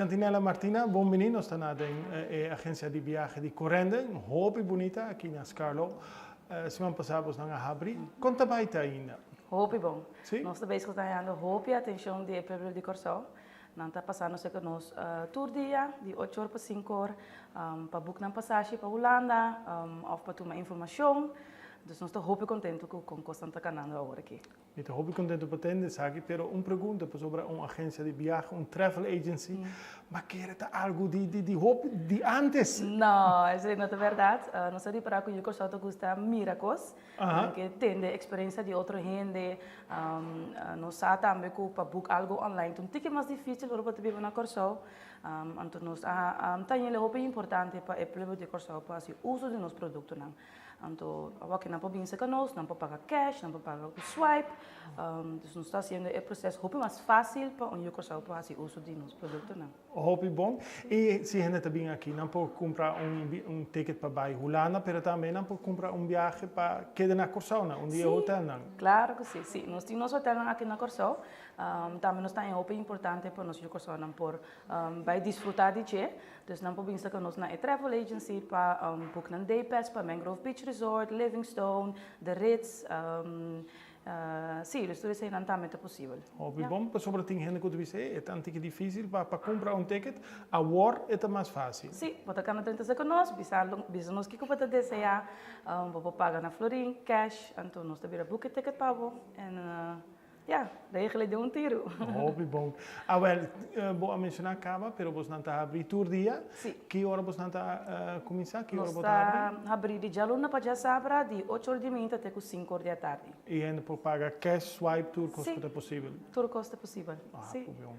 Chantinella Martina, bon bini. Nos ta na den e agencia di biahe di Corende, hopi bunita aki na Scarlo. Siman pasa bosnan a habri. Con ta bay ta ainda? Hopi bon. Si? Nos ta bezig ta hañando hopi atencion di e pueblo di Corsou. Nan ta pasando cerca nos tur dia, di ocho or pa cinco or, pa boek nan pasashi pa Hulanda of pa tuma informacion. Dus nos ta hopi contento cu con cosnan ta canando awor aki. Mi ta hopi contento pa tende esaki, pero un pregunta pasobra un agencia di biahe, un travel agency, ma kere ta algo di di di hopi di antes. No, esei no ta berdad. Nos a ripara cu yu Corsou ta gusta mira cos, nan ke tende experiencia di otro hende. Nos sa tambe cu pa boek algo online ta un tiki mas dificil ora bo ta biba na Corsou. Anto nos a ta hende hopi importante pa e pueblo di Corsou pa haci uso di nos productonan. Anto awor nan por bin cerca nos, nan por paga cash, nan por paga cu swipe. Dus nos ta haciendo e proces hopi mas facil pa un yu Corsou por haci uso di nos productonan. Hopi bon. Y si hende ta bin aki, nan por cumpra un un ticket pa bay Hulanda, pero tambe nan por cumpra un biahe pa keda na Corsou, na un di e hotelnan. Claro cu si, si. Nos tin nos hotelnan aki na Corsou. Tambe nos ta haña hopi importante pa nos yu Corsounan por bay disfruta di dje. Dus nan por bin saca nos na e travel agency pa book nan day pass pa Mangrove Beach Resort, Livingstone, The Ritz, si, dus tur eseinan tambe ta posibel. Hopi bon, pasobra tin hende cu ta bisa e ta un tiki dificil pa cumpra un ticket, awor e ta mas facil. Si, bo ta cana drenta saca nos, bisa bisa nos kico bo ta desea, bo por paga na florin, cash, anto nos ta bira book e ticket pa bo en. Ya, regel e den un tiru. Hopi bon. Awel, bo a menshoná kaba, pero bosnan ta habrí tur dia. Sí. Ki ora bosnan ta kuminsá? Ki ora bo ta habrí? Nos ta habrí di djaluna pa djasabra, di ocho or di mainta te ku sinku or di atardi. I hende por paga cash, swipe, tur kos ku ta posibel? Sí, tur kos ta posibel. Sí. Ah, hopi bon.